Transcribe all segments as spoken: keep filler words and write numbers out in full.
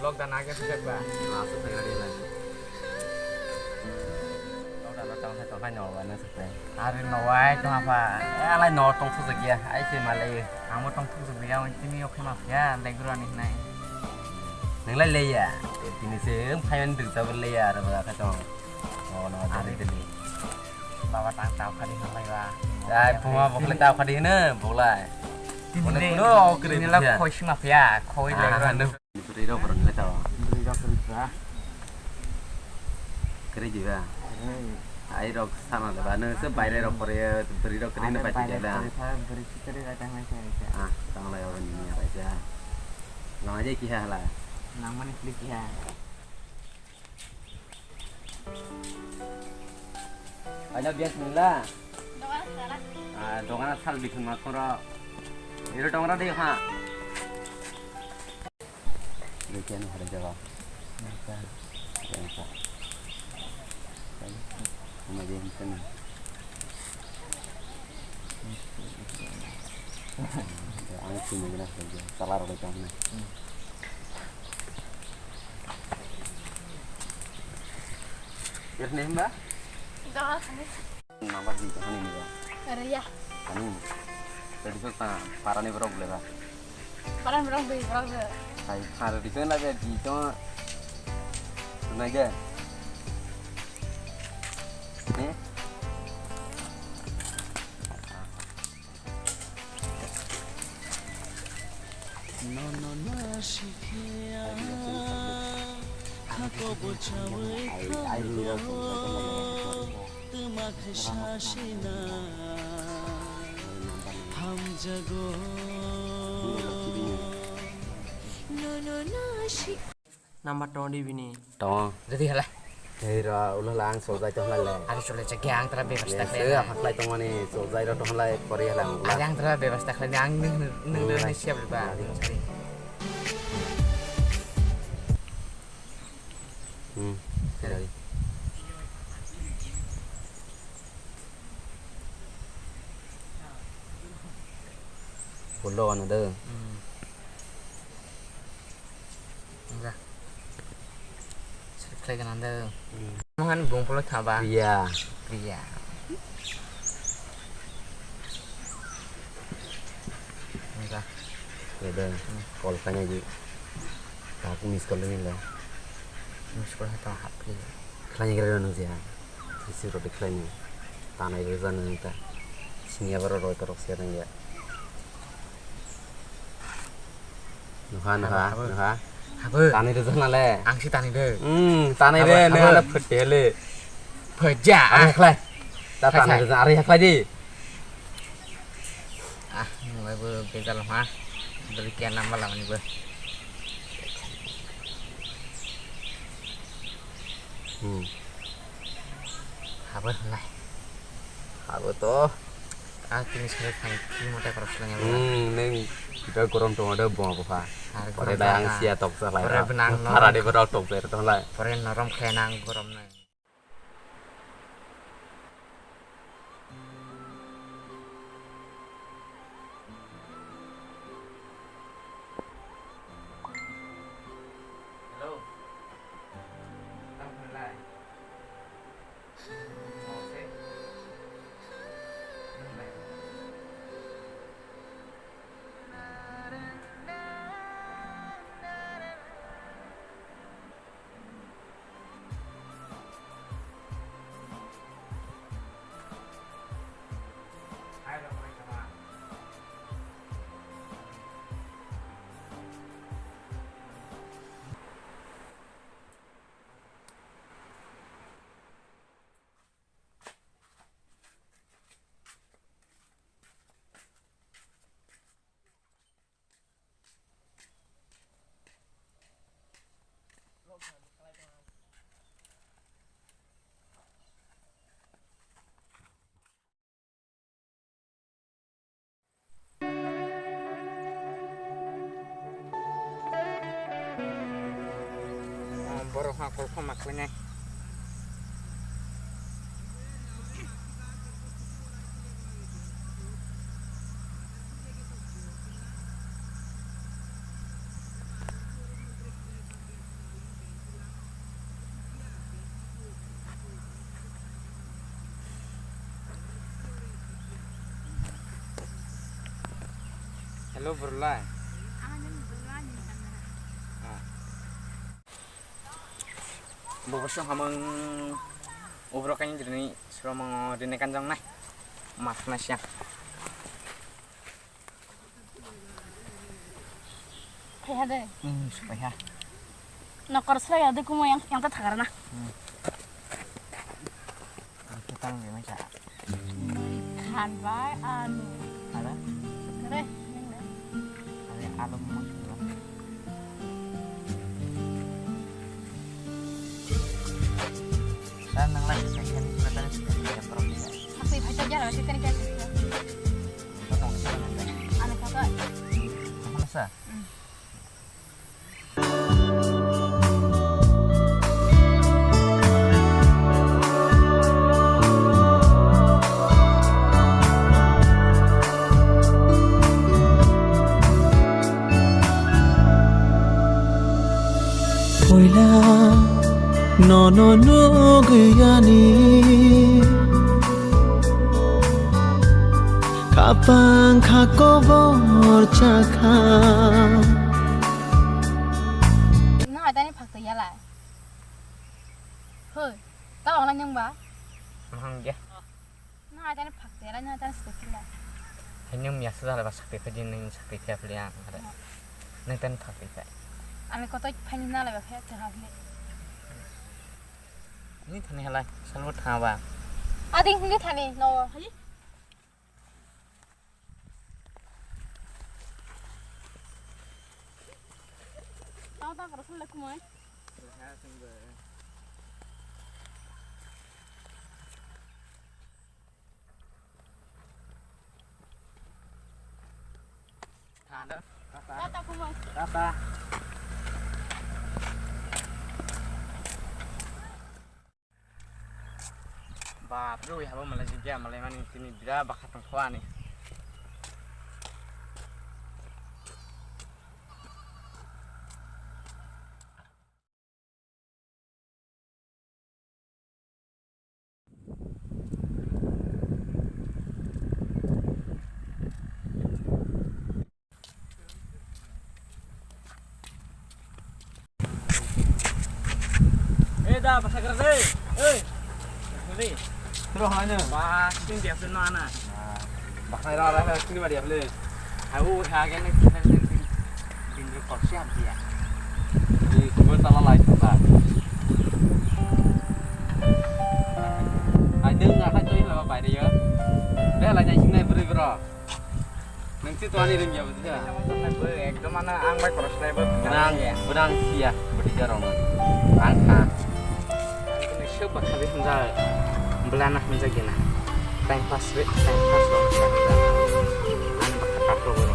Lockdown age sujak ba. Asuk thangna di lai. Lockdown tong thai tong thai no ba nang sukte. Are no wai to apa. Alai no tong thuk ya. Ai se malai. Amo tong thuk ya. Tini oke mafia. Legro ani nai. Nang lai le ya. Tini se phaiman duk jabal le ya. Ara ba ka tong. Oh no. Are tini. Baba tang tau khadi nang lai ba. Ai phuma bokle tau khadi ne bolai. Tini le. Kuno okre. Tini la khoi sima phia. Khoi le. Bwrwi rok borok ni tao. Bwrwi rok kwrwi kha. Kwrwi di ba? Kwrwi. Ai rok sana le ba, nung se baire rok pore, bwrwi rok kwrwi no bai ti ba? Bwrwi si kwrwi bai tang lai kha. Ah, tang lai oro ni ya bai ja. Nang aje kiha hala. Nang mani klik kiha. Alo, bias mila. Dogan sala. Ah, dogan sal bikhun ma khoro. Iro dogan de ha. Lekian hari jawa. Lekian sa. Kuma je hinten. Ang sini gina saja. Salah rokoi kamu. Yer nih mbak? Doa kami. Nambah di mana ini ya? Area. Anu. Tadi tu parani berapa boleh lah? Parani berapa beli berapa? Hai, hari di sana ada di sana. Naga. Eh? Number twenty bini. Tongo. Jadi hala. Hei ro, ulo hala ang sojai tong hala le. Ari sole chakya ang tara bebas tak le. Se apa khlai tong mani sojai ro tong hala pori hala ang. Ari ang tara bebas tak le ang nung nung nung siap le ba. Ari. Sorry. Hmm. Sorry. Pulo ano do. Hmm. Enggak. Select khlai gana do. Hmm. Mangan bung pulo thaba. Iya. Iya. Enggak. Ya do. Hmm. Call kanya ji. Aku miss call ni le. Miss call hata hap kli. Khlai ni kira nung siya. Isi roti khlai ni. Tanai reza nung ta. Sini apa roti rok siya nung ya. Nuha, nuha, nuha. Habo. Tanai rwjak na le. Ang si tanai de. Hmm, tanai de, nang ale phwte le. Phwja. Are khlai. Ta tanai rwjak, are khlai di. Ah, nang bai bo bejal ha. Beri kian nama lamani bo. Hmm. Habo nai. Habo to. Ah, tini sore khai, tini mota korok seleng ya. Hmm, neng kita gorom tong ada buang apa ha? Pore dah ang sia tok sa lai. Pore benang. Para de berok tok ber tong lai. Pore norom khenang gorom nai. Hello. Tang lai. Borok ha kolphama khlainai. Burlai. Ah. Bo bosong hamang ubro kain dini sromango dini kanjang nai. Mas nai siang. Phaiha de. Hmm, phaiha. Nokor srai ya de kumo yang, yang ta thagar na. Hmm. Ang kitang de mai sa. Khan bai anu. Ada? Kare, nang de. Ada alu mang kira. Dan nang lagi saya kan kita tadi sudah tidak pernah tidak. Aku ibu saja lah, kita ni kan. Ano kaka? Ano sa? Puila nono nugwi ani kapang kha kobor chakha. Nang aitani phakto yalai. Hoi, ta ongla nang ba? Mahang ya. Nang aitani phakto yalai, nang aitani sakto yalai. Hai nang miya sa jala ba sakto phai din nang sakto phai phai ang are. Nang tani phakto phai. Ani koto phai nang lai ba phai te ha phai. Ni thani halai, salbo tha ba. Adi hindi thani no. Tao tao karo phone le kumai. Tata kumai. Tata. Bap rwi habo malai jigya malai mani tini bira bakha tongkho ani. Eh, da, basa kara de. Eh. Ni. Tro hanya. Ba, sing dia sen mana? Bakna ra ra sini bari aple. Hau ha gen ni. Din ro kok siap dia. Di kubur tala lai ta. Ai ding na khai toi la bai de yo. De la nyai sing nai bri bro. Nang si tuani ring ya, buji da? Ekdom ana ang bai koros lai bo. Benang, benang sia, budi jarong. Ang kha. Ini siapa kali hendak belana hendak gina. Time pass, time pass dong. Ang bakal kato bo.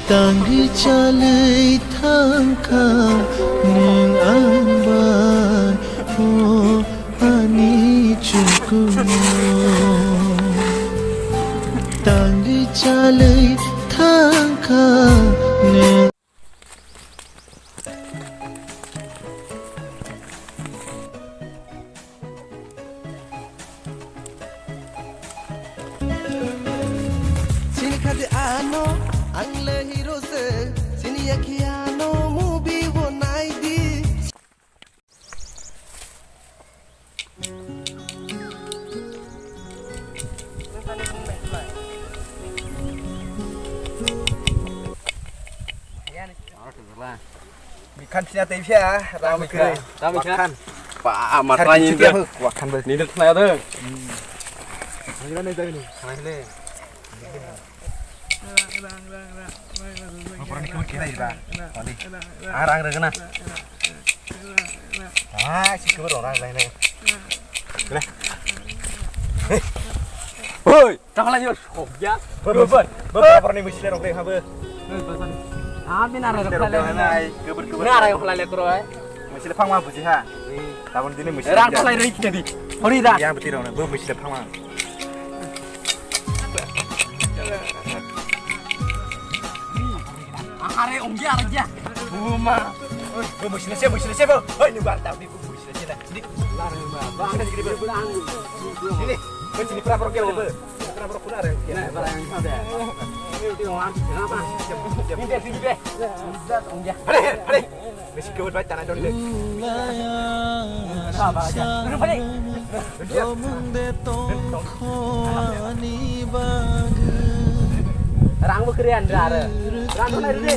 Tangwi chalwi thangkha nwng ang bai, o ani chukunu. Tangwi chalwi thangkha nwng. Chini khadi ano, ang le hero se, chini yakhi ano, movie bo nai di. Bikhan sina tei phia, ram kre. Ram kre. Wakhan. Pa, matrani ni. Wakhan bai. Ni de khna de. Ni na ne jai ni. Khna le. Nokora ni kebo kira iba. Tali. Ar ang regana. Ah, si kebo rora lai nai. Kena. Hei. Hoi. Tangla yo. Oh, ya. Bo, bo, bo. Bo, bo, ni musile rok dei ha bo. Ah, mina rai rok lai nai. Kebur, kebur. Na rai rok lai le kro ai. Musile phangma buji ha. Tabon dini musile. Rang lai roi kidi. Hori da. Yang beti rok bo musile phangma. Are ongge are ya. Buma. Oi, bo muisila se, muisila se bo. Oi, ni bar ta ni muisila se na. Ni lar ma. Ba ni gri bo. Ni, ni. Ko sini pura pura kira bo. Pura pura kuna re. Na, bara yang sa de. Ni ti wan ti na ba. Ni de, ni de. Hare, hare. Besi kebut bai tana dong de. Ba, ba, ja. Duduk balik. Rang bo kere andra are. Rang bo nai re.